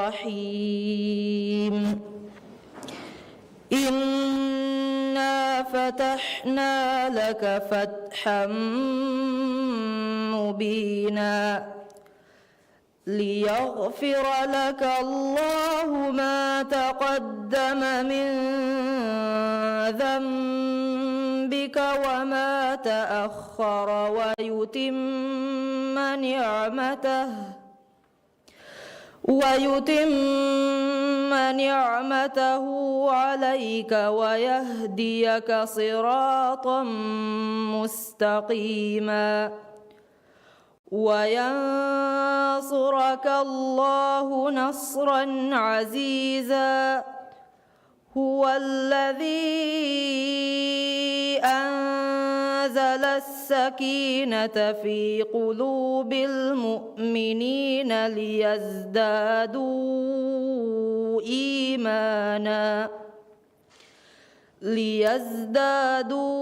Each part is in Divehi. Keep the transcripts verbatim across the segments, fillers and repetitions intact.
الرحيم. إنا فتحنا لك فتحا مبينا ليغفر لك الله ما تقدم من ذنبك وما تأخر ويتم نعمته ويتم نعمته عليك ويهديك صراطا مستقيما وينصرك الله نصرا عزيزا هو الذي أنزل السكينة في قلوب المؤمنين ليزدادوا إيمانا ليزدادوا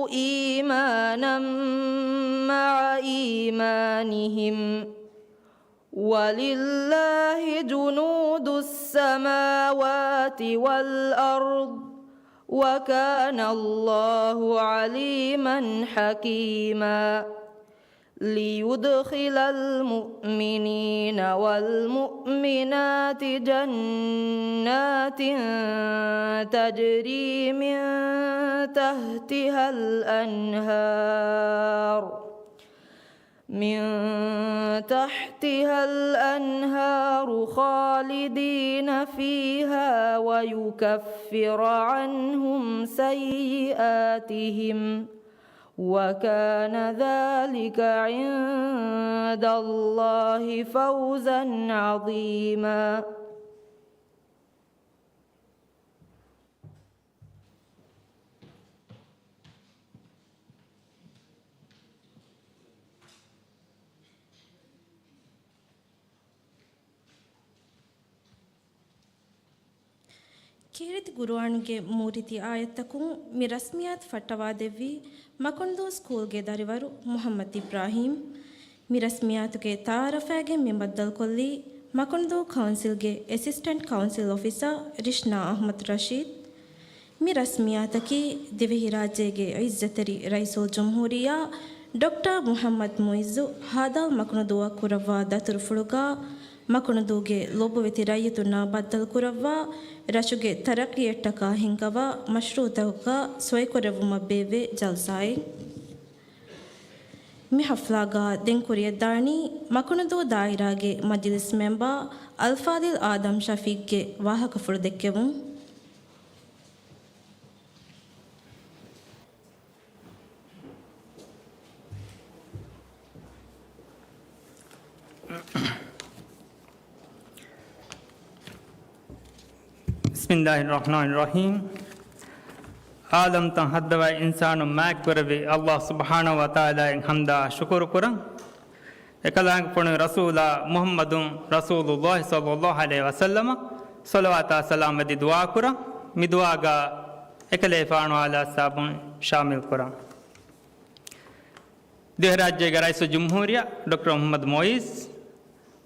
إيمانا مع إيمانهم ولله جنود السماوات والأرض وكان الله عليما حكيما ليدخل المؤمنين والمؤمنات جنات تجري من تحتها الأنهار من تحتها الأنهار خالدين فيها ويكفر عنهم سيئاتهم وكان ذلك عند الله فوزا عظيما. ކީރިތި ޤުރުއާންގެ މޫރިތި އާޔަތްތަކުން މި ރަސްމިއްޔާތު ފައްޓަވާދެއްވީ މަކުންދޫ ސްކޫލްގެ ދަރިވަރު މުޙައްމަދު އިބްރާހީމް. މި ރަސްމިއްޔާތުގެ ތަޢާރަފާގެން މި ބައްދަލުކޮށްލީ މަކުންދޫ ކައުންސިލްގެ އެސިސްޓެންޓް ކައުންސިލް އޮފިސަރ ރިޝްނާ އަޙްމަދު ރަޝީދު. މި ރަސްމިއްޔާތަކީ ދިވެހިރާއްޖޭގެ ޢިއްޒަތްތެރި ރައީސުލްޖުމްހޫރިއްޔާ ޑޮކްޓަރ މުޙައްމަދު މުޢިއްޒު ހދ. މަކުނުދޫއަށް ކުރައްވާ ދަތުރުފުޅުގަ، މަކުނުދޫގެ ލޮބުވެތި ރައްޔިތުންނާ ބައްދަލުކުރައްވާ، ރަށުގެ ތަރައްޤީއަށްޓަކާ ހިންގަވާ މަޝްރޫޢުތަކަކާ ސޮއިކުރެއްވުމަށް ބޭއްވޭ ޖަލްސާއެއް. މި ޙަފްލާގަ ދެން ކުރިއަށްދާނީ މަކުނުދޫ ދާއިރާގެ މަޖިލިސް މެމްބާ އަލްފާޟިލް އާދަމް ޝަފީޤްގެ ވާހަކަފުޅު ދެއްކެވުން. بسم الله الرحمن الرحيم. ޢާލަމްތައް ހައްދަވާ އިންސާނުން މާތްކުރެއްވި ﷲ ސުބްޙާނަހޫ ވަތަޢާލާއަށް ޙަމްދާ ޝުކުރު ކުރަން. އެކަލާނގެފުޅު ރަސޫލާ މުޙައްމަދު ރަސޫލުﷲ ޞައްލަﷲ ޢަލައިހި ވަސައްލަމަށް ޞަލަވާތާ ސަލާމް އެދި ދުޢާ ކުރަން. މި ދުޢާގަ އެކަލޭފާނު އާލާ އަޞްޙާބުން ޝާމިލް ކުރަން. ދިވެހިރާއްޖޭގެ ރައީސުލްޖުމްހޫރިއްޔާ ޑޮކްޓަރ މުޙައްމަދު މުޢިއްޒު،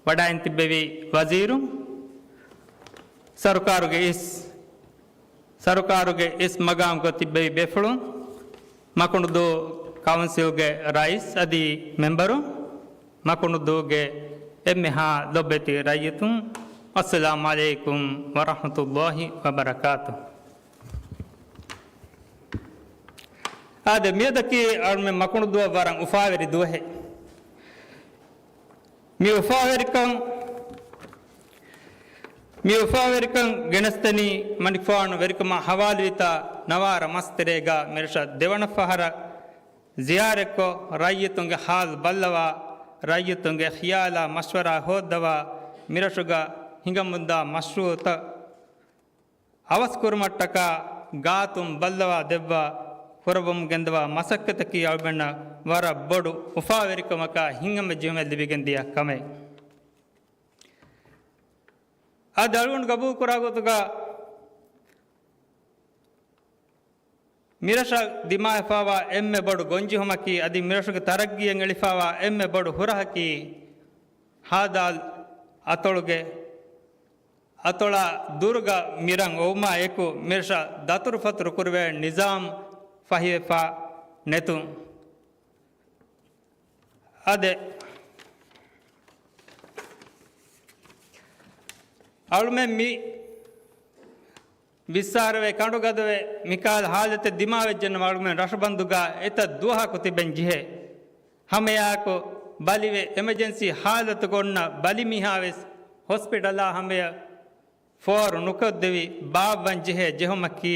ވަޑައިން ތިއްބެވި ވަޒީރުން، ސަރުކާރުގެ އިސް، ސަރުކާރުގެ އިސް މަގާމުގަ ތިއްބެވި ބޭފުޅުން، މަކުނުދޫ ކައުންސިލްގެ ރައީސް އަދި މެމްބަރުން، މަކުނުދޫގެ އެންމެހާ ލޮބުވެތި ރައްޔިތުން، އައްސަލާމު ޢަލައިކުމް ވަރަޙްމަތުﷲ ވަބަރަކާތުހު. އާދެ، މިއަދަކީ އަޅުމެން މަކުނުދޫއަށް ވަރަށް އުފާވެރި ދުވަހެއް. މި އުފާވެރިކަން، މި އުފާވެރިކަން ގެނެސްދެނީ މަނިކުފާނު ވެރިކަމާ ޙަވާލުވިތާ ނަވާރަ މަސްތެރޭގަ މިރަށަށް ދެވަނަ ފަހަރަށް ޒިޔާރަތްކޮށް، ރައްޔިތުންގެ ޙާލު ބައްލަވާ، ރައްޔިތުންގެ ޚިޔާލާ މަޝްވަރާ ހޯއްދަވާ، މިރަށުގަ ހިނގަމުންދާ މަޝްރޫޢުތައް އަވަސްކުރުމަށްޓަކާ ގާތުން ބައްލަވާ ދެއްވާ، ކުރައްވަމުން ގެންދަވާ މަސައްކަތަކީ އަޅުމެންނަށް ވަރަށް ބޮޑު އުފާވެރިކަމަކާ ހިތްހަމަޖެހުމެއް ލިބިގެންދިޔަ ކަމެއް. އަދި އަޅުގަނޑު ގަބޫލުކުރާ ގޮތުގަ މިރަށަށް ދިމާވެފާވާ އެންމެ ބޮޑު ގޮންޖެހުމަކީ، އަދި މިރަށުގެ ތަރައްގީއަށް އެޅިފާވާ އެންމެ ބޮޑު ހުރަހަކީ، ހދ އަތޮޅުގެ އަތޮޅާ ދުރުގަ މިރަށް އޮވުމާ އެކު މިރަށަށް ދަތުރުފަތުރު ކުރުވޭ ނިޒާމް ފަހިވެފާ ނެތުން. އާދެ، އަޅުމެން މި ވިއްސާރަވެ ކަނޑުގަދަވެ މިކާލަ ހާލަތެއް ދިމާވެއްޖެންނަމަ އަޅުމެން ރަށުބަންދުގަ އެތައް ދުވަހަކު ތިބެން ޖެހޭ. ހަމައެއާއެކު ބަލިވެ އެމަޖެންސީ ހާލަތުގަ އޮންނަ ބަލިމީހާވެސް ހޮސްޕިޓަލާ ހަމަޔަށް ފޯރު ނުކޮށްދެވި ބާއްވަން ޖެހޭ ޖެހުމަކީ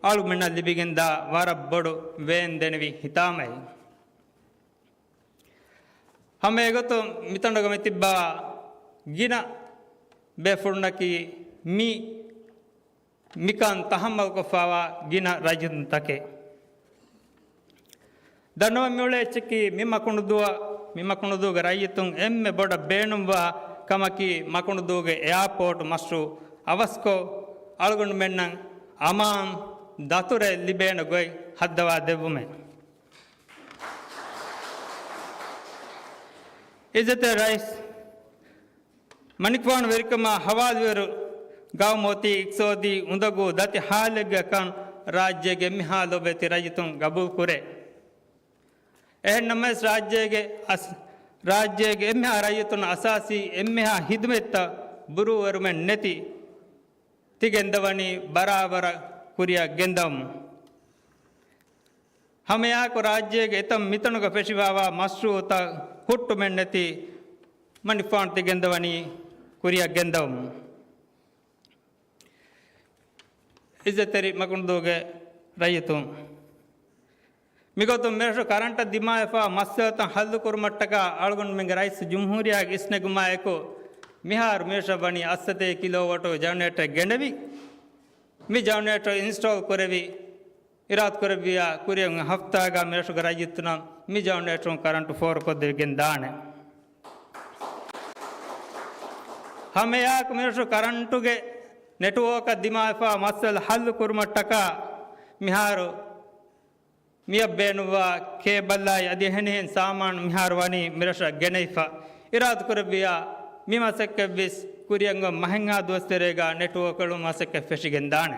އަޅުމެންނަށް ލިބިގެންދާ ވަރަށް ބޮޑު ވޭންދެނިވި ހިތާމައެއް. ހަމައެގޮތުން މިތަނުގަ މިތިއްބާ ގިނަ ބޭފުޅުންނަކީ މި މިކަން ތަހައްމަލްކޮށްފާވާ ގިނަ ރައްޔިތުންތަކެއް. ދަންނަވަން މިއުޅޭ އެއްޗަކީ މި މަކުނުދުއަށް، މި މަކުނުދޫގެ ރައްޔިތުން އެންމެ ބޮޑަށް ބޭނުންވާ ކަމަކީ މަކުނުދޫގެ އެއާޕޯޓް މަޝްރޫއު އަވަސްކޮށް، އަޅުގަނޑުމެންނަށް އަމާން ދަތުރެއް ލިބޭނެ ގޮތް ހައްދަވާ ދެއްވުމެއް. އިއްޒަތްތެރި ރައީސް، މަނިކުފާނު ވެރިކަމާ ހަވާލުވިއިރު، ގައުމު އޮތީ އިޤްތިޞާދީ އުނދަގޫ ދަތި ހާލެއްގަ ކަން ރާއްޖޭގެ އެންމެހާ ލޮބުވެތި ރައްޔިތުން ގަބޫލުކުރޭ. އެހެންނަމަވެސް، ރާއްޖޭގެ އަސް-، ރާއްޖޭގެ އެންމެހާ ރައްޔިތުން އަސާސީ އެންމެހާ ހިދުމަތްތައް ބުރޫވެރުމެއް ނެތި ތިގެންދަވަނީ ބަރާބަރަށް ކުރިއަށް ގެންދަވަމުން. ހަމައެއާއެކު ރާއްޖޭގެ އެތަން މިތަނުގަ ފެށިފާވާ މަޝްރޫއުތައް ހުއްޓުމެއްނެތި މަނިކުފާނު ތިގެންދަވަނީ ކުރިއަށް ގެންދަވަމުން. އިއްޒަތްތެރި މަކުނުދޫގެ ރައްޔިތުން، މިގޮތުން މިރަށު ކަރަންޓަށް ދިމާވެފާ މައްސަލަތައް ހައްލުކުރުމަށްޓަކާ އަޅުގަނޑުމެންގެ ރައީސް ޖުމްހޫރިއްޔާގެ އިސްނެގުމާއެކު، މިހާރު މިރަށަށް ވަނީ އަށްސަތޭކަ ކިލޯވަޓު ޖަނަރޭޓަރެއް ގެނެވި، މި ޖަނަރޭޓަރު އިންސްޓޯލް ކުރެވި، އިރާދަ ކުރެއްވިޔާ ކުރިއަށް ހަފްތާގަ މިރަށުގެ ރައްޔިތުންނަށް މި ޖަނަރޭޓަރުން ކަރަންޓު ފޯރުކޮށްދެވިގެން ދާނެ. ހަމައެއާއެކު މިރަށު ކަރަންޓުގެ ނެޓްވޯކަށް ދިމާވެފާ މައްސަލަ ހައްލު ކުރުމަށްޓަކާ މިހާރު މިއަށް ބޭނުންވާ ކޭބަލްއާއި އަދި އެހެނިހެން ސާމާނު މިހާރު ވަނީ މިރަށަށް ގެނެވިފަ. އިރާދަ ކުރެއްވިޔާ މި މަސައްކަތްވެސް ކުރިއަށް އޮތް މަހެއްހާ ދުވަސް ތެރޭގަ ނެޓްވޯކް އެޅުމުގެ މަސައްކަތް ފެށިގެން ދާނެ.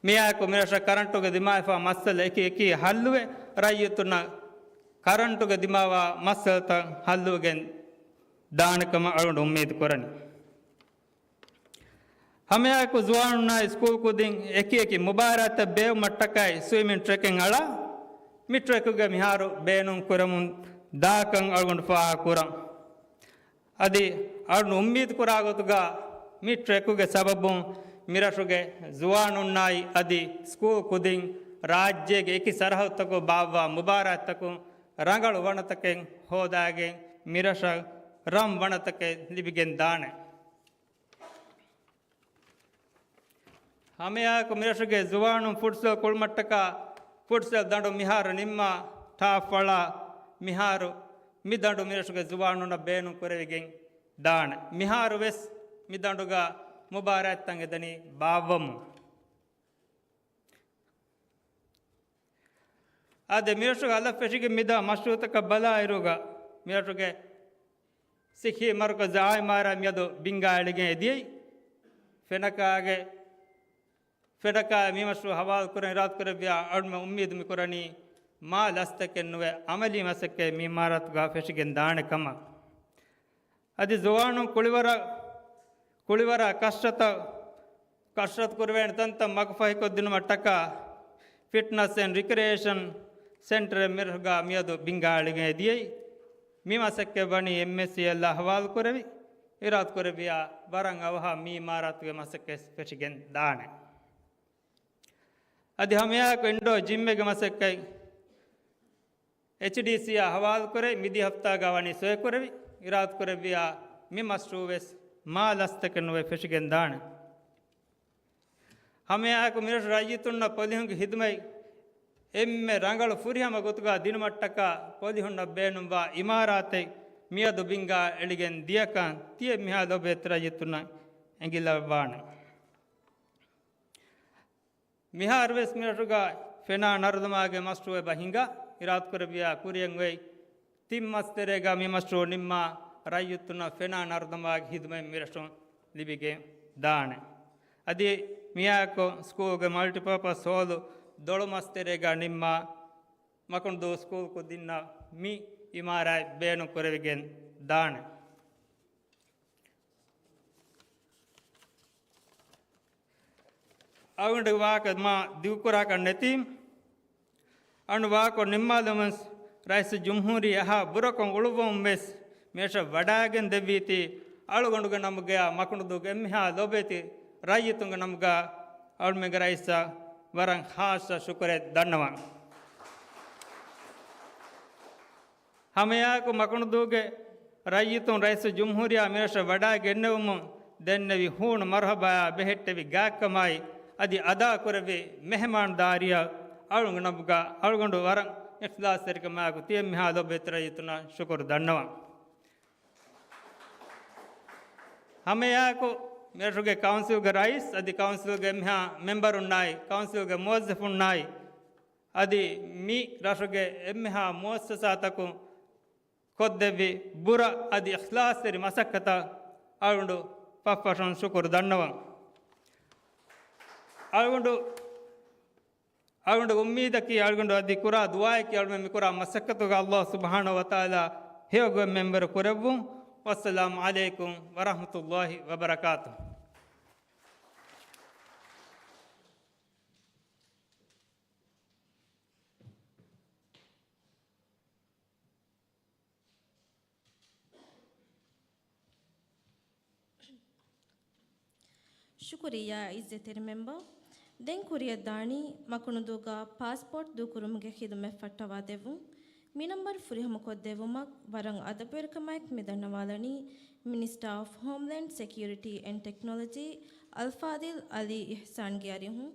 މިއާއެކު މިރަށަށް ކަރަންޓުގެ ދިމާވެފާ މައްސަލަ އެކި އެކީ ހައްލުވެ، ރައްޔިތުންނަށް ކަރަންޓުގެ ދިމާވާ މައްސަލަތައް ހައްލުވެގެން ދާނެ ކަމަށް އަޅުގަނޑު އުއްމީދު ކުރަނީ. ހަމައެއާއެކު ޒުވާނުންނާއި ސްކޫލް ކުދިން އެކި އެކި މުބާރާތްތައް ބޭއްވުމަށްޓަކައި ސްވިމިން ޓްރެކެއް އަޅާ، މި ޓްރެކުގެ މިހާރު ބޭނުން ކުރަމުން ދާކަން އަޅުގަނޑު ފާހަގަ ކުރަން. އަދި އަޅުގަނޑު އުއްމީދު ކުރާ ގޮތުގަ މި ޓްރެކުގެ ސަބަބުން މިރަށުގެ ޒުވާނުންނާއި އަދި ސްކޫލް ކުދިން ރާއްޖޭގެ އެކި ސަރަހައްދުތަކުން ބާއްވާ މުބާރާތްތަކުން ރަނގަޅު ވަނަތަކެއް ހޯދާގެން މިރަށަށް ރަން ވަނަތަކެއް ލިބިގެން ދާނެ. ހަމައެއާއެކު މިރަށުގެ ޒުވާނުން ފުޓްސަލް ކުޅުމަށްޓަކާ ފުޓްސަލް ދަނޑު މިހާރު ނިންމާ ޓާފް އަޅާ މިހާރު މި ދަނޑު މިރަށުގެ ޒުވާނުންނަށް ބޭނުން ކުރެވިގެން ދާނެ. މިހާރު ވެސް މި ދަނޑުގަ މުބާރާތްތައް އެދަނީ ބާއްވަމުން. އާދެ، މިރަށުގެ އަލަށް ފެށިގެން މިދާ މަޝްރޫއުތަކަށް ބަލާއިރުގަ، މިރަށުގެ ސިއްހީ މަރުކަޒު އާއިމާރާ މިއަދު ބިންގާ އެޅިގެން އެދިޔައީ. ފެނަކާގެ، ފެނަކާ މި މަޝްރޫއު ހަވާލު ކުރަން އިރާދަ ކުރެއްވިޔާ އަޅުމެން އުއްމީދު މި ކުރަނީ މާ ލަސްތަކެއް ނުވެ އަމަލީ މަސައްކަތް މި އިމާރާތުގަ ފެށިގެން ދާނެ ކަމަށް. އަދި ޒުވާނުން ކުޅިވަރަށް، ކުޅިވަރަށް ކަސްރަތަށް، ކަސްރަތު ކުރެވޭނެ ތަންތަން މަގުފަހިކޮށްދިނުމަށްޓަކާ ފިޓްނަސް އެންޑް ރިކްރިއޭޝަން ސެންޓަރެއް މިރަށުގަ މިއަދު ބިންގާ އެޅިގެން އެދިޔައީ. މި މަސައްކަތް ވަނީ އެމްއެސްސީއެލްއާ ހަވާލު ކުރެވި، އިރާދަ ކުރެއްވިޔާ ވަރަށް އަވަހަށް މި އިމާރާތުގެ މަސައްކަތް ފެށިގެން ދާނެ. އަދި ހަމައެއާއެކު އިންޑޯ ޖިމްއެއްގެ މަސައްކަތް އެޗްޑީސީއާ ހަވާލުކުރެވި، މިދިޔަ ހަފްތާގަ ވަނީ ސޮއެކުރެވި، އިރާދަކުރެއްވިޔާ މި މަޝްރޫއުވެސް މާ ލަސްތަކެއް ނުވެ ފެށިގެން ދާނެ. ހަމައެއާއެކު މިރަށު ރައްޔިތުންނަށް ޕޮލިހުންގެ ހިދުމަތް އެންމެ ރަނގަޅު ފުރިހަމަ ގޮތުގަ ދިނުމަށްޓަކާ ޕޮލިހުންނަށް ބޭނުންވާ އިމާރާތެއް މިއަދު ބިންގާ އެޅިގެން ދިޔަކަން ތިޔަ މިހާ ލޮބުވެތި ރައްޔިތުންނަށް އެނގިލައްވާނެ. މިހާރުވެސް މިރަށުގަ ފެނާ ނަރުދަމާގެ މަޝްރޫއެއް ބަ ހިނގާ، އިރާދަކުރެއްވިޔާ ކުރިއަށް އޮތް ތިން މަސް ތެރޭގަ މި މަޝްރޫއު ނިންމާ، ރައްޔިތުންނަށް ފެނާ ނަރުދަމާގެ ހިދުމަތް މިރަށުން ލިބިގެން ދާނެ. އަދި މިއާއެކު ސްކޫލްގެ މަލްޓިޕާޕަސް ހޯލު ދޮޅު މަސްތެރޭގަ ނިންމާ މަކުނުދޫ ސްކޫލް ކުދިންނަށް މި އިމާރާތް ބޭނުން ކުރެވިގެން ދާނެ. އަޅުގަނޑު ވާހަކަ މާ ދިގުކުރާކަށް ނެތީ. އަން ވާކޮށް ނިންމާލުމުން ރައީސުލްޖުމްހޫރިއްޔާ އަހާ ބުރަކޮށް އުޅުއްވަމުން ވެސް މިރަށަށް ވަޑައިގެން ދެއްވީތީ، އަޅުގަނޑުގެ ނަމުގައާ މަކުނުދޫގެ އެންމެހާ ލޯބިވެތި ރައްޔިތުންގެ ނަމުގަ އަޅުމެންގެ ރައީސަށް ވަރަށް ޚާއްޞަ ޝުކުރެއް ދަންނަވަން. ހަމައެއާއެކު މަކުނުދޫގެ ރައްޔިތުން ރައީސުލްޖުމްހޫރިއްޔާ މިރަށަށް ވަޑައިގެންނެވުމުން ދެންނެވި ހޫނު މަރުޙަބާއާ ބެހެއްޓެވި ގާތްކަމާއި، އަދި އަދާކުރެއްވި މެހެމާންދާރީއަށް އަޅުގަނޑު ނަމުގަ އަޅުގަނޑު ވަރަށް އިޚްލާޞްތެރިކަމާއެކު ތި އެންމެހާ ލޯބިވެތި ރައްޔިތުންނަށް ޝުކުރު ދަންނަވަން. ހަމައެއާއެކު މިރަށުގެ ކައުންސިލްގެ ރައީސް އަދި ކައުންސިލްގެ އެންމެހާ މެމްބަރުންނާއި، ކައުންސިލްގެ މުވައްޒަފުންނާއި، އަދި މި ރަށުގެ އެންމެހާ މުއައްސަސާތަކުން ކޮށްދެއްވި ބުރަ އަދި އިޚްލާޞްތެރި މަސައްކަތަށް އަޅުގަނޑު ފަށްފަށުން ޝުކުރު ދަންނަވަން. އަޅުގަނޑު، އަޅުގަނޑު އުއްމީދަކީ، އަޅުގަނޑު އަދި ކުރާ ދުޢާއަކީ، އަޅުގަނޑު މި ކުރާ މަސައްކަތުގަ ﷲ ސުބްޙާނަހޫ ވަތަޢާލާ ހެޔޮގޮތް މެންބަރު ކުރެއްވުން. ވައްސަލާމު ޢަލައިކުމް ވަރަޙްމަތުﷲ ވަބަރަކާތުހު. ޝުކުރިއްޔާ ޢިއްޒަތްތެރި މެމްބަރ. ދެން ކުރިއަށްދާނީ މަކުނުދޫގަ ޕާސްޕޯޓް ދޫކުރުމުގެ ޚިދުމަތް ފައްޓަވާދެއްވުން. މި ނަންބަރު ފުރިހަމަކޮށްދެއްވުމަށް ވަރަށް އަދަބުވެރިކަމާއެކު މި ދަންނަވާލަނީ މިނިސްޓާ އޮފް ހޯމްލޭންޑް ސެކިއުރިޓީ އެންޑް ޓެކްނޮލޮޖީ އަލްފާޟިލް ޢަލީ އިޙްސާންގެ އަރިހުން.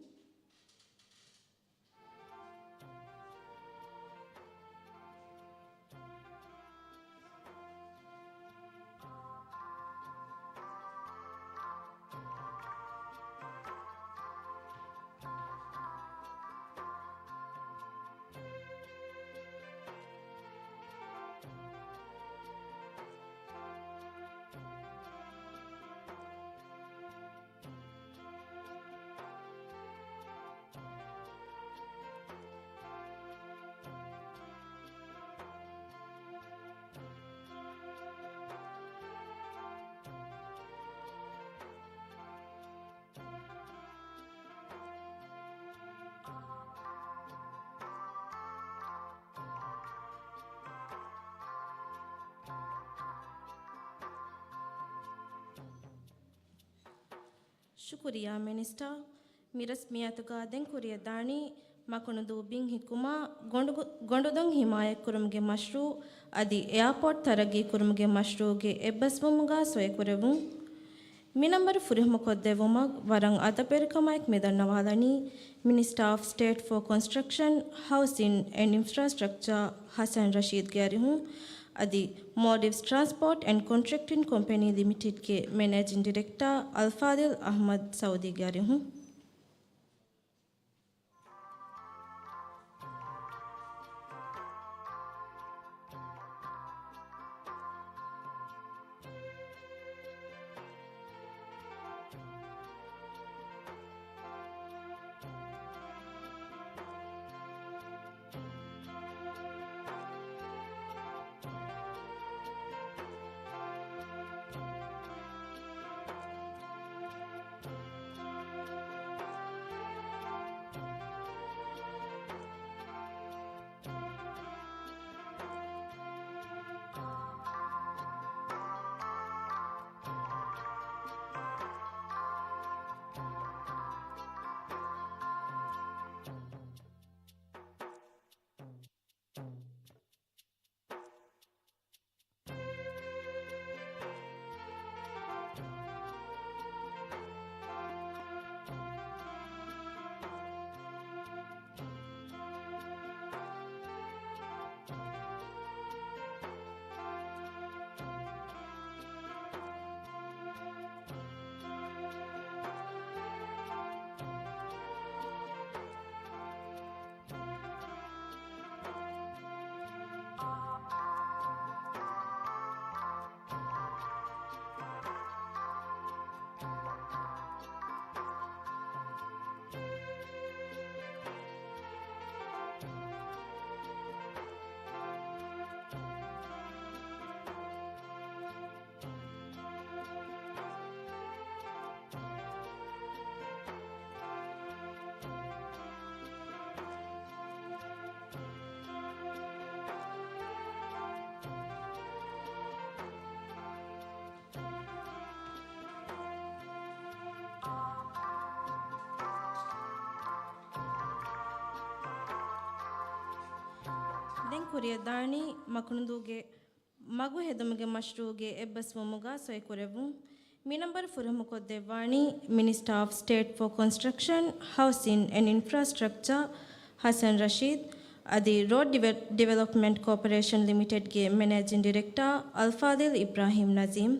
ޝުކުރިއްޔާ މިނިސްޓާ. މި ރަސްމިއްޔާތުގަ ދެން ކުރިއަށްދާނީ މަކުނުދޫ ބިން ހިއްކުމާ، ގޮނޑު-، ގޮނޑުދޮން ހިމާޔަތްކުރުމުގެ މަޝްރޫޢު އަދި އެއާޕޯޓް ތަރައްގީކުރުމުގެ މަޝްރޫޢުގެ އެއްބަސްވުމުގަ ސޮއިކުރެއްވުން. މި ނަންބަރު ފުރިހަމަކޮށްދެއްވުމަށް ވަރަށް އަދަބުވެރިކަމާއެކު މި ދަންނަވާލަނީ މިނިސްޓާ އޮފް ސްޓޭޓް ފޯ ކޮންސްޓްރަކްޝަން، ހައުސިން އެންޑް އިންފްރާސްޓްރަކްޗާ ހަސަން ރަޝީދްގެ އަރިހުން އަދި މޯލްޑިވްސް ޓްރާންސްޕޯޓް އެންޑް ކޮންޓްރެކްޓިން ކޮމްޕެނީ ލިމިޓެޑްގެ މެނޭޖިން ޑިރެކްޓާ އަލްފާޟިލް އަޙްމަދު ސައުދީގެ އަރިހުން. ދެން ކުރިއަށް ދާނީ މަކުނުދޫގެ މަގު ހެދުމުގެ މަޝްރޫޢުގެ އެއްބަސްވުމުގަ ސޮއިކުރެއްވުން. މި ނަންބަރު ފުރިހަމަކޮށްދެއްވާނީ Minister of State for Construction, Housing and Infrastructure ހަސަން ރަޝީދު އަދި ރޯޑް ޑިވެ-، ޑިވެލޮޕްމަންޓް ކޯޕަރޭޝަން ލިމިޓެޑްގެ މެނޭޖިން ޑިރެކްޓާ އަލްފާޟިލް އިބްރާހިމް ނަޒީމް.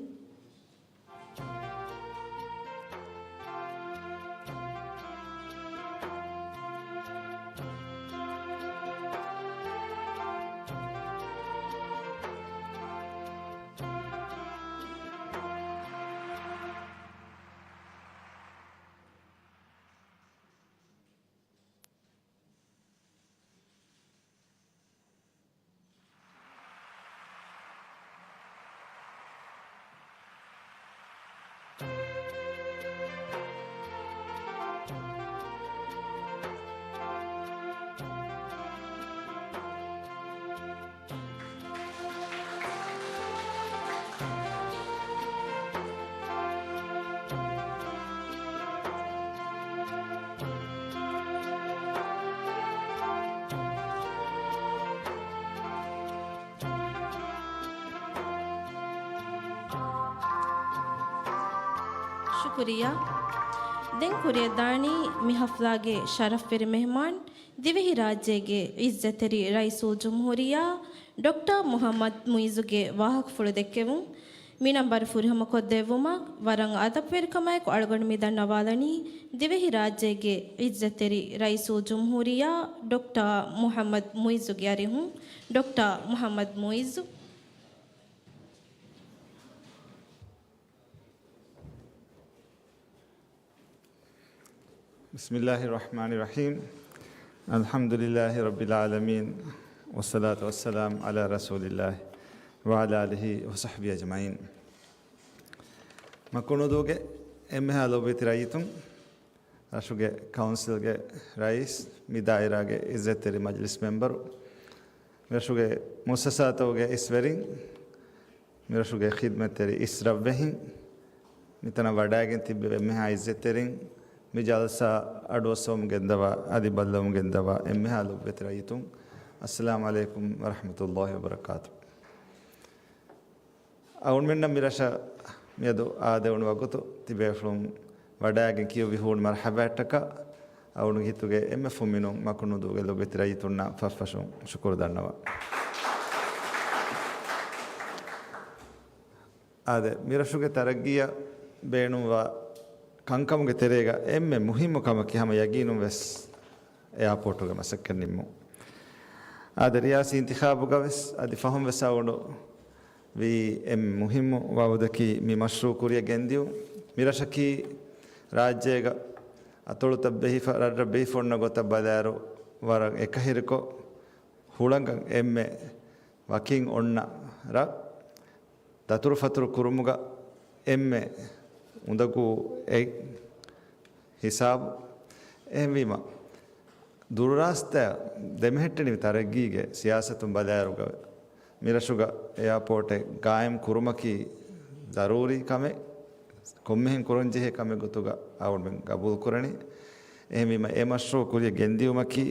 ޝުކުރިއްޔާ. ދެން ކުރިއަށްދާނީ މި ހަފްލާގެ ޝަރަފްވެރި މެހްމާން، ދިވެހިރާއްޖޭގެ އިއްޒަތްތެރި ރައީސުލްޖުމްހޫރިއްޔާ ޑޮކްޓަރ މުޙައްމަދު މުޢިއްޒުގެ ވާހަކަފުޅު ދެއްކެވުން. މި ނަންބަރު ފުރިހަމަކޮށްދެއްވުމަށް ވަރަށް އަދަބުވެރިކަމާއެކު އަޅުގަނޑު މި ދަންނަވާލަނީ، ދިވެހިރާއްޖޭގެ އިއްޒަތްތެރި ރައީސުލްޖުމްހޫރިއްޔާ ޑޮކްޓަރ މުޙައްމަދު މުޢިއްޒުގެ އަރިހުން. ޑޮކްޓަރ މުޙައްމަދު މުޢިއްޒު. بسم الله الرحمن الرحيم. الحمد لله رب العالمين. والصلاة والسلام على رسول الله وعلى آله وصحبه أجمعين. މަކުނުދޫގެ އެންމެހާ ލޮބުވެތި ރައްޔިތުން، ރަށުގެ ކައުންސިލްގެ ރައީސް، މި ދާއިރާގެ އިއްޒަތްތެރި މަޖިލިސް މެމްބަރު، މިރަށުގެ މުއައްސަސާތަކުގެ އިސްވެރިން، މިރަށުގެ ޚިދްމަތްތެރި އިސް ރަށްވެހިން، މިތަނަށް ވަޑައިގެން ތިއްބެވި އެންމެހާ އިއްޒަތްތެރިން، މި ޖަލްސާ އަޑުއައްސަވަމުން ގެންދަވާ އަދި ބައްލަވަމުން ގެންދަވާ އެންމެހާ ލޮބުވެތި ރައްޔިތުން، އައްސަލާމު ޢަލައިކުމް ވަރަޙްމަތުﷲި ވަބަރަކާތު. އަޅުގަނޑުމެންނަށް މި ރަށަށް މިއަދު އާދެވުނު ވަގުތު ތިބޭފުޅުން ވަޑައިގެން ކިޔުއްވި ހޫނު މަރްޙަބާއަށްޓަކާ، އަޅުގަނޑު ހިތުގެ އެންމެ ފުންމިނުން މަކުނުދޫގެ ލޮބުވެތި ރައްޔިތުންނަށް ފަށްފަށުން ޝުކުރު ދަންނަވަން. އާދެ، މިރަށުގެ ތަރައްގީއަށް ބޭނުންވާ ކަންކަމުގެ ތެރޭގަ އެންމެ މުހިއްމު ކަމަކީ ހަމަ ޔަގީނުން ވެސް އެއާޕޯޓުގެ މަސައްކަތް ނިންމުން. އާދެ، ރިޔާސީ އިންތިޚާބުގަ ވެސް އަދި ފަހުން ވެސް އަޅުގަނޑު ވީ އެންމެ މުހިއްމު ވައުދަކީ މި މަޝްރޫޢު ކުރިއަށް ގެންދިޔުން. މިރަށަކީ ރާއްޖޭގަ އަތޮޅުތައް ބެހިފަ-، ރަށްރަށް ބެހިފަ އޮންނަ ގޮތަށް ބަލާއިރު ވަރަށް އެކަހެރިކޮށް، ހުޅަނގަށް އެންމެ ވަކިން އޮންނަ ރަށް. ދަތުރުފަތުރު ކުރުމުގަ އެންމެ އުނދަގޫ އެއް ހިސާބު. އެހެންވީމަ، ދުރުރާސްތާ ދެމެހެއްޓެނިވި ތަރައްގީގެ ސިޔާސަތުން ބަލާއިރުގަ، މިރަށުގަ އެއާޕޯޓެއް ގާއިމް ކުރުމަކީ ޒަރޫރީ ކަމެއް، ކޮންމެހެން ކުރަންޖެހޭ ކަމެއް ގޮތުގަ އަޅުގަނޑުމެން ގަބޫލުކުރަނީ. އެހެންވީމަ، އެ މަޝްރޫޢު ކުރިއަށް ގެންދިޔުމަކީ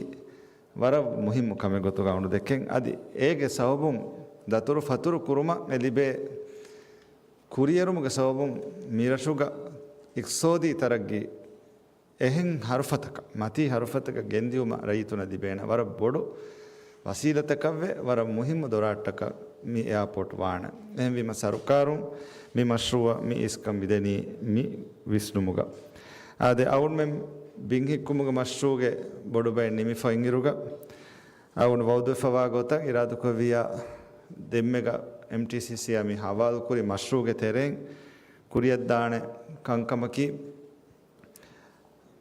ވަރަށް މުހިއްމު ކަމެއް ގޮތުގަ އަޅުގަނޑު ދެކެން. އަދި އޭގެ ސަބަބުން ދަތުރު ފަތުރު ކުރުމަށް އެ ލިބޭ ކުރިއެރުމުގެ ސަބަބުން މިރަށުގަ އިޤްތިޞާދީ ތަރައްގީ އެހެން ހަރުފަތަކަށް، މަތީ ހަރުފަތަކަށް ގެންދިއުމަށް ރައްޔިތުންނަށް ލިބޭނެ ވަރަށް ބޮޑު ވަސީލަތަކަށްވެ، ވަރަށް މުހިއްމު ދޮރާށްޓަކަށް މި އެއާޕޯޓް ވާނެ. އެހެންވީމަ، ސަރުކާރުން މި މަޝްރޫޢަށް މި އިސްކަން މިދެނީ މި ވިސްނުމުގަ. އާދެ، އަޅުގަނޑުމެން ބިން ހިއްކުމުގެ މަޝްރޫޢުގެ ބޮޑުބައެއް ނިމިފަ އިންއިރުގަ، އަޅުގަނޑު ވައުދުވެފަވާ ގޮތަށް އިރާދަކުރެއްވިއްޔާ، ދެންމެގަ އެމްޓީސީސީއާ މި ހަވާލުކުރި މަޝްރޫޢުގެ ތެރެއިން ކުރިއަށްދާނެ ކަންކަމަކީ،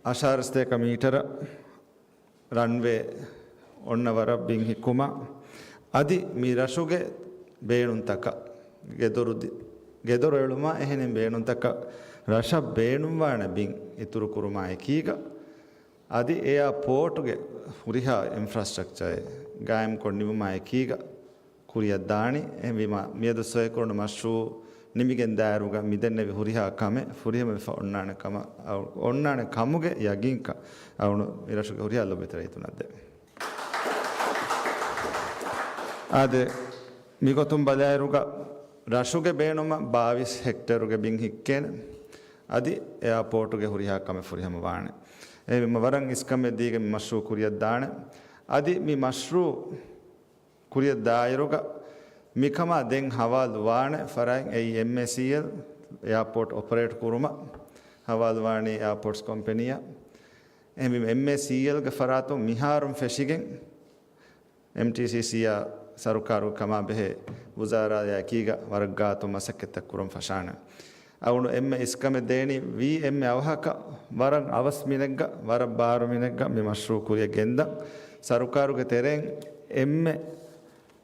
އަށާރަސަތޭކަ މީޓަރ ރަންވޭ އޮންނަ ވަރަށް ބިން ހިއްކުމަށް، އަދި މި ރަށުގެ ބޭނުންތަކަށް ގެދޮރު ދި-، ގެދޮރު އެޅުމާ އެހެނިން ބޭނުންތަކަށް ރަށަށް ބޭނުންވާނެ ބިން އިތުރު ކުރުމާ އެކީގަ، އަދި އެއާޕޯޓުގެ ހުރިހާ އިންފްރާސްޓްރަކްޗަރެއް ގާއިމްކޮށް ނިމުމާ އެކީގަ ކުރިއަށް ދާނީ. އެހެންވީމާ، މިއަދު ސޮއިކުރުނު މަޝްރޫޢު ނިމިގެން ދާއިރުގަ މިދެންނެވި ހުރިހާ ކަމެއް ފުރިހަމަވެފަ އޮންނާނެ ކަމަށް، އަ، އޮންނާނެ ކަމުގެ ޔަގީންކަން އަޅުގަނޑު މިރަށުގެ ހުރިހާ ލޮބުވެތި ރައްޔިތުންނަށް ދެން. އާދެ، މިގޮތުން ބަލާއިރުގަ ރަށުގެ ބޭނުމަށް ބާވީސް ހެކްޓޭރުގެ ބިން ހިއްކޭނެ. އަދި އެއާޕޯޓުގެ ހުރިހާ ކަމެއް ފުރިހަމަ ވާނެ. އެހެންވީމަ ވަރަށް އިސްކަމެއް ދީގެން މި މަޝްރޫ ކުރިއަށް ދާނެ. އަދި މި މަޝްރޫ ކުރިއަށް ދާއިރުގަ މިކަމާ ދެން ހަވާލު ވާނެ ފަރާތް އެއީ އެމްއޭސީއެލް، އެއާޕޯޓް އޮޕަރޭޓް ކުރުމަށް ހަވާލު ވާނީ އެއާޕޯޓްސް ކޮމްޕެނީއަށް. އެހެންވީމަ އެމްއޭސީއެލްގެ ފަރާތުން މިހާރުން ފެށިގެން އެމްޓީސީސީއާ ސަރުކާރު ކަމާ ބެހޭ ވުޒާރާޔާ އެކީގަ ވަރަށް ގާތު މަސައްކަތްތައް ކުރަން ފަށާނެ. އަޅުގަނޑު އެންމެ އިސްކަމެއް ދޭނީ ވީ އެންމެ އަވަހަކަށް ވަރަށް އަވަސް މިނެއްގަ، ވަރަށް ބާރު މިނެއްގަ މި މަޝްރޫ ކުރިއަށް ގެންދަން. ސަރުކާރުގެ ތެރެއިން އެންމެ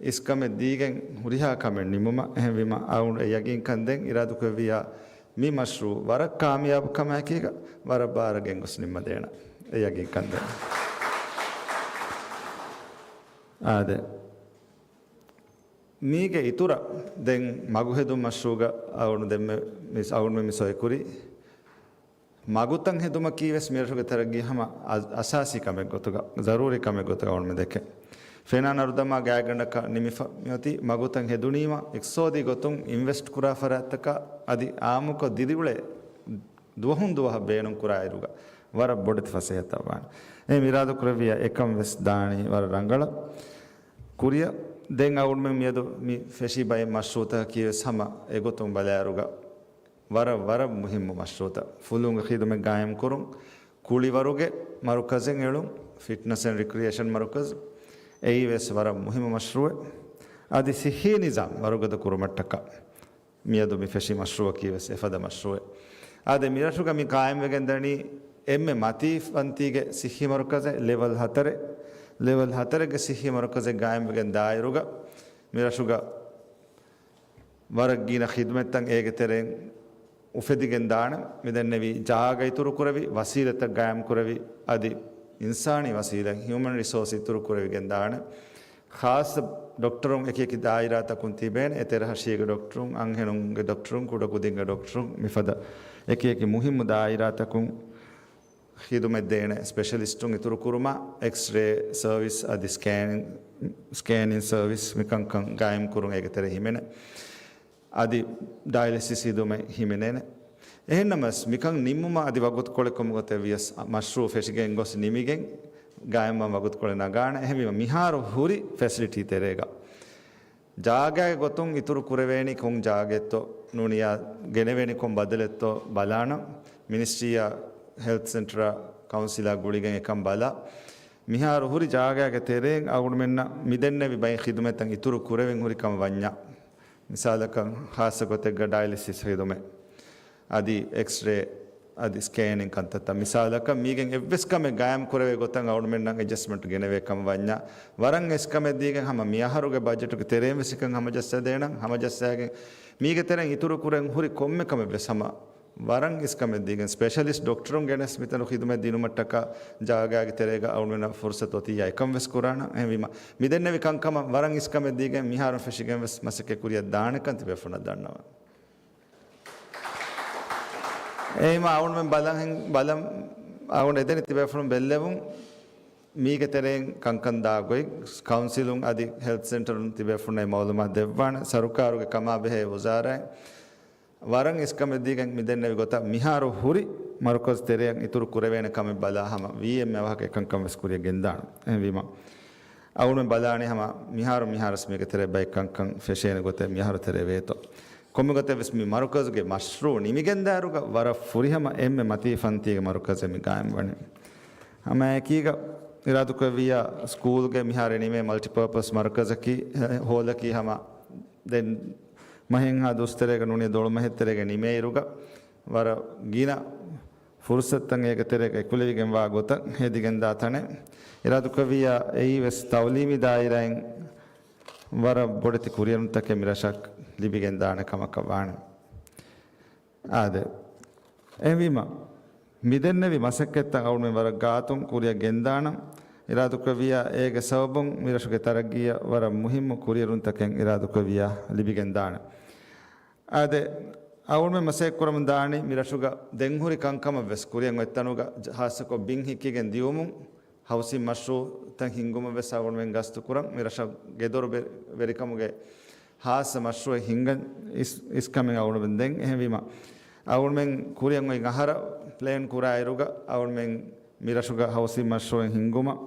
އިސްކަމެއް ދީގެން ހުރިހާ ކަމެއް ނިމުމަށް. އެހެންވީމަ އަޅުގަނޑު އެ ޔަގީންކަން ދޭން އިރާދަކުރެއްވިއްޔާ މި މަޝްރޫ ވަރަށް ކާމިޔާބު ކަމާއެކީގަ ވަރަށް ބާރަށް ގެންގޮސް ނިންމަދޭނަން. އެ ޔަގީންކަން ދޭން. އާދެ. މީގެ އިތުރަށް ދެން މަގުހެދުން މަޝްރޫގަ އަޅުގަނޑު ދެންމެ މި، އަޅުގަނޑުމެ މި ސޮއިކުރީ. މަގުތައް ހެދުމަކީ ވެސް މިރަށުގެ ތަރައްގީ ހަމަ އަ-، އަސާސީ ކަމެއް ގޮތުގަ، ޒަރޫރީ ކަމެއް ގޮތުގަ އަޅުގަނޑުމެ ދެކެން. ފެނާން އަރުދަމާ ގާތްގަނޑަކަށް ނިމިފަ މިއޮތީ މަގުތައް ހެދުނީމަ އިޤްތިޞާދީ ގޮތުން އިންވެސްޓް ކުރާ ފަރާތްތަކަށް އަދި އާއްމުކޮށް ދިރިއުޅޭ ދުވަހުން ދުވަހަށް ބޭނުން ކުރާއިރުގަ ވަރަށް ބޮޑެތި ފަސޭހަތައް ވާނެ. އެހެން އިރާދަކުރެއްވިއްޔާ އެކަން ވެސް ދާނީ ވަރަށް ރަނގަޅަށް. ކުރިއަށް ދެން އަޅުގަނޑުމެން މިއަދު މި ފެށި ބައެއް މަޝްރޫޢުތަކަކީ ވެސް ހަމަ އެގޮތުން ބަލާއިރުގަ ވަރަށް، ވަރަށް މުހިއްމު މަޝްރޫޢުތައް. ފުލުހުންގެ ޚިދުމަތް ގާއިމް ކުރުން، ކުޅިވަރުގެ މަރުކަޒެއް އެޅުން، ފިޓްނަސް އެންޑް ރިކްރިއޭޝަން މަރުކަޒް، އެއީ ވެސް ވަރަށް މުހިއްމު މަޝްރޫޢެއް. އަދި ޞިއްޙީ ނިޒާމް ވަރުގަދަ ކުރުމަށްޓަކާ މިއަދު މި ފެށި މަޝްރޫޢަކީ ވެސް އެފަދަ މަޝްރޫޢެއް. އާދެ، މިރަށުގަ މި ޤާއިމްވެގެން ދަނީ އެންމެ މަތީ ފަންތީގެ ޞިއްޙީ މަރުކަޒެއް، ލެވެލް ހަތަރެއް، ލެވެލް ހަތަރެއްގެ ޞިއްޙީ މަރުކަޒެއް ގާއިމްވެގެން ދާއިރުގަ މިރަށުގަ ވަރަށް ގިނަ ޚިދުމަތްތައް އޭގެ ތެރެއިން އުފެދިގެން ދާނެ. މިދެންނެވި ޖާގަ އިތުރު ކުރެވި، ވަސީލަތްތައް ގާއިމް ކުރެވި، އަދި އިންސާނީ ވަސީލަތް، ހިއުމަން ރިސޯސް އިތުރު ކުރެވިގެން ދާނެ. ޚާއްޞަ ޑޮކްޓަރުން އެކިއެކި ދާއިރާތަކުން ތިބޭނެ، އެތެރެ ހަށިގެ ޑޮކްޓަރުން، އަންހެނުންގެ ޑޮކްޓަރުން، ކުޑަކުދިންގެ ޑޮކްޓަރުން، މިފަދަ އެކިއެކި މުހިއްމު ދާއިރާތަކުން ޚިދުމަތް ދޭނެ ސްޕެޝަލިސްޓުން އިތުރު ކުރުމަށް، އެކްސްރޭ ސަރވިސް އަދި ސްކޭނިން، ސްކޭނިން ސަރވިސް މިކަންކަން ގާއިމް ކުރުން އޭގެ ތެރެ ހިމެނޭ. އަދި ޑަޔަލިސިސް ހިދުމަތް ހިމެނޭނެ. އެހެންނަމަވެސް، މިކަން ނިންމުމަށް އަދި ވަގުތުކޮޅެއް ކޮންމެ ގޮތެއް ވިޔަސް، މަޝްރޫޢު ފެށިގެން ގޮސް ނިމިގެން ގާއިމްވާން ވަގުތުކޮޅެއް ނަގާނެ. އެހެންވީމަ، މިހާރު ހުރި ފެސިލިޓީ ތެރޭގަ ޖާގައިގެ ގޮތުން އިތުރު ކުރެވޭނީ ކޮން ޖާގައެއްތޯ، ނޫނިޔާ ގެނެވޭނީ ކޮން ބަދަލެއްތޯ ބަލާނަން. މިނިސްޓްރީއާ ހެލްތު ސެންޓަރާ ކައުންސިލާ ގުޅިގެން އެކަން ބަލާ. މިހާރު ހުރި ޖާގައިގެ ތެރެއިން އަޅުގަނޑުމެންނަށް މިދެންނެވި ބައެއް ޚިދުމަތްތައް އިތުރު ކުރެވެން ހުރި ކަމަށް ވަންޏާ، މިސާލަކަށް، ޚާއްޞަ ގޮތެއްގަ ޑަޔަލިސިސް ޚިދުމަތް، އަދި އެކްސްރޭ، އަދި ސްކޭނިން ކަންތައްތައް. މިސާލަކަށް، މީގެން އެއްވެސް ކަމެއް ގާއިމް ކުރެވޭ ގޮތަށް އަޅުގަނޑުމެންނަށް އެޑްޖަސްޓްމަންޓް ގެނެވޭ ކަމަށް ވަންޏާ، ވަރަށް އިސްކަމެއް ދީގެން ހަމަ މިއަހަރުގެ ބަޖެޓުގެ ތެރެއިން ވެސް އެކަން ހަމަޖައްސަދޭނަން. ހަމަޖައްސާގެން މީގެ ތެރެއިން އިތުރު ކުރެން ހުރި ކޮންމެ ކަމެއް ވެސް ހަމަ ވަރަށް އިސްކަމެއް ދީގެން، ސްޕެޝަލިސްޓް ޑޮކްޓަރުން ގެނެސް މިތަނު ޚިދުމަތް ދިނުމަށްޓަކާ ޖާގާގެ ތެރޭގަ އަޅުގަނޑުމެންނަށް ފުރުސަތު އޮތިއްޔާ އެކަން ވެސް ކުރާނަން. އެހެންވީމަ، މިދެންނެވި ކަންކަމަށް ވަރަށް އިސްކަމެއް ދީގެން، މިހާރުން ފެށިގެން ވެސް މަސައްކަތް ކުރިއަށް ދާނެކަން ތިބޭފުޅުންނަށް ދަންނަވަން. އެހެންވީމަ، އަޅުގަނޑުމެން ބަލަން، ބަލަން، އަޅުގަނޑު އެދެނީ ތިބޭފުޅުން ބެއްލެވުން. މީގެ ތެރެއިން ކަންކަން ދާ ގޮތް، ކައުންސިލުން އަދި ހެލްތު ސެންޓަރުން ތިބޭފުޅުންނަށް މައުލޫމާތު ދެއްވާނެ. ސަރުކާރުގެ ކަމާބެހޭ ވުޒާރާއިން ވަރަށް އިސްކަމެއް ދީގެން މިދެންނެވި ގޮތަށް މިހާރު ހުރި މަރުކަޒު ތެރެއަށް އިތުރު ކުރެވޭނެ ކަމެއް ބަލާ ހަމަ ވީއެމް އަވަހަކަށް އެކަންކަން ވެސް ކުރިއަށް ގެންދާނަން. އެހެންވީމަ، އަޅުގަނޑުމެން ބަލާނީ ހަމަ މިހާރު މިހާރު ވެސް މީގެ ތެރޭ ބައެއް ކަންކަން ފެށޭނެ ގޮތެއް މިހާރު ތެރޭ ވޭތޯ. ކޮންމެ ގޮތެއް ވެސް މި މަރުކަޒުގެ މަޝްރޫޢު ނިމިގެންދާއިރުގަ ވަރަށް ފުރިހަމަ އެންމެ މަތީ ފަންތީގެ މަރުކަޒެއް މި ގާއިމް ވަނީ. ހަމައެކީގަ އިރާދަކުރެއްވިއްޔާ ސްކޫލްގެ މިހާރު ނިމޭ މަލްޓިޕާޕަސް މަރުކަޒަކީ، ހޯލަކީ ހަމަ ދެން މަހެއްހާ ދުވަސްތެރޭގަ ނޫނީ ދޮޅުމަހެއްތެރޭގަ ނިމޭއިރުގަ ވަރަށް ގިނަ ފުރުސަތުތައް އޭގެ ތެރޭގަ އެކުލެވިގެންވާ ގޮތަށް ހެދިގެންދާ ތަނެއް. އިރާދަކުރެއްވިއްޔާ އެއީ ވެސް ތައުލީމީ ދާއިރާއިން ވަރަށް ބޮޑެތި ކުރިއެރުންތަކެއް މިރަށަށް ލިބިގެންދާނެ ކަމަކަށް ވާނެ. އާދެ، އެހެންވީމަ، މިދެންނެވި މަސައްކަތްތައް އަޅުގަނޑުމެން ވަރަށް ގާތުން ކުރިއަށް ގެންދާނަން. އިރާދަކުރެއްވިއްޔާ އޭގެ ސަބަބުން މިރަށުގެ ތަރައްގީއަށް ވަރަށް މުހިއްމު ކުރިއެރުންތަކެއް އިރާދަކުރެއްވިއްޔާ ލިބިގެންދާނެ. އާދެ، އަޅުގަނޑުމެން މަސައްކަތް ކުރަމުން ދާނީ މިރަށުގަ ދެންހުރި ކަންކަމަށް ވެސް ކުރިއަށް އޮތްތަނުގަ ޖަ-، ޚާއްޞަކޮށް ބިން ހިއްކިގެން ދިޔުމުން، ހައުސިން މަޝްރޫޢު ތައް ހިންގުމަށް ވެސް އަޅުގަނޑުމެން ގަސްތު ކުރަން. މި ރަށަށް ގެދޮރު ވެ-، ވެރިކަމުގެ ހާއްސަ މަޝްރޫއެއް ހިންގަން އިސް-، އިސްކަމެއް އަޅުގަނޑުމެން ދެން. އެހެންވީމަ، އަޅުގަނޑުމެން ކުރިއަށް އޮތް އަހަރަށް ޕްލޭން ކުރާ އިރުގަ އަޅުގަނޑުމެން މި ރަށުގަ ހައުސިން މަޝްރޫއެއް ހިންގުމަށް